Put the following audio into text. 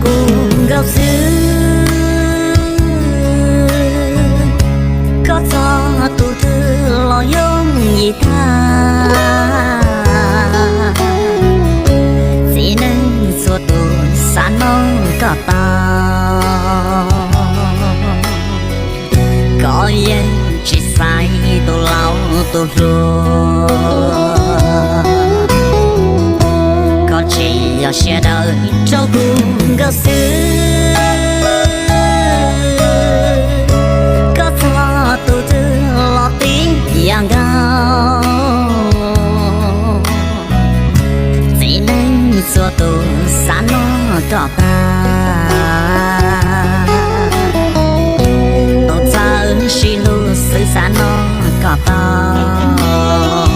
nkauj xwb, koj txog tus twg los yooj yim tag. Txiv neej txhua tus xav noj koj tau, koj yeej tsis xaiv tus laus tus hluas. Koj tsis yog siab dawb rau kuv nkauj xwb, koj txog tus twg los tib yam nkaus. Txiv neej txhua tus xav noj koj tag, tus txawj sib hlub xwb xav noj koj tau.